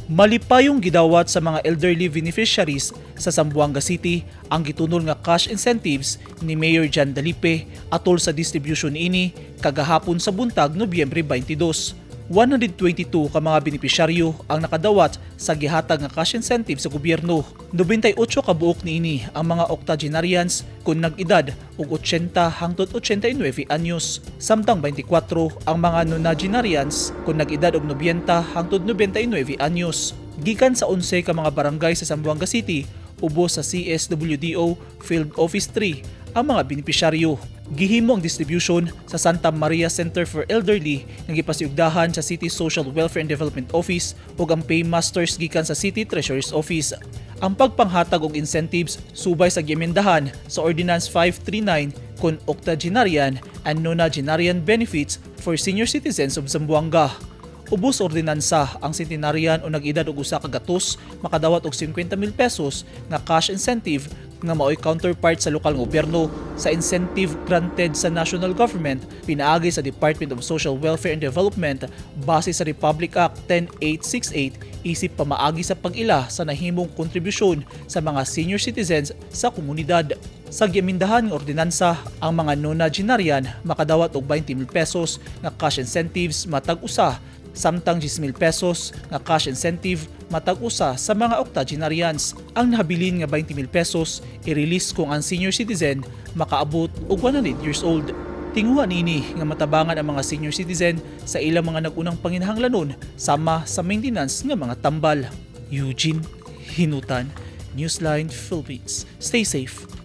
Malipayong gidawat sa mga elderly beneficiaries sa Zamboanga City ang gitunol nga cash incentives ni Mayor John Dalipe atol sa distribution niini kagahapon sa buntag, Nobyembre 22. 122 ka mga benepisyaryo ang nakadawat sa gihatag nga cash incentive sa gobyerno. 98 ka buok niini ang mga octogenarians kung nag-edad og 80 hangtod 89 anyos. Samtang 24 ang mga nonagenarians kung nag-edad og 90 hangtod 99 anyos. Gikan sa 11 ka mga barangay sa Zamboanga City, ubos sa CSWDO Field Office 3 ang mga benepisyaryo. Gihimo ang distribution sa Santa Maria Center for Elderly nga gipasiugdahan sa City Social Welfare and Development Office ug ang Paymasters gikan sa City Treasurer's Office. Ang pagpanghatag og incentives subay sa giemendahan sa Ordinance 539 kon octogenarian and nonagenarian benefits for senior citizens of Zamboanga. Ubos ordinansa, ang centenarian o nag-edad og 100 makadawat og 50,000 pesos nga cash incentive nga maoy counterpart sa lokal nga gobyerno sa incentive granted sa national government pinaagi sa Department of Social Welfare and Development base sa Republic Act 10868 isip pamaagi sa pag-ila sa nahimong kontribusyon sa mga senior citizens sa komunidad. Sa giamindahan nga ordinansa, ang mga nonagenarian makadawat og 20,000 pesos nga cash incentives matag usa, samtang 10,000 pesos nga cash incentive matag usa sa mga octogenarians. Ang nahabilin nga 20,000 pesos i-release kung ang senior citizen makaabot og 100 years old. Tinguha niini nga matabangan ang mga senior citizen sa ilang mga nag-unang panginahanglanon sama sa maintenance nga mga tambal. Eugene Hinutan, Newsline Philippines. Stay safe.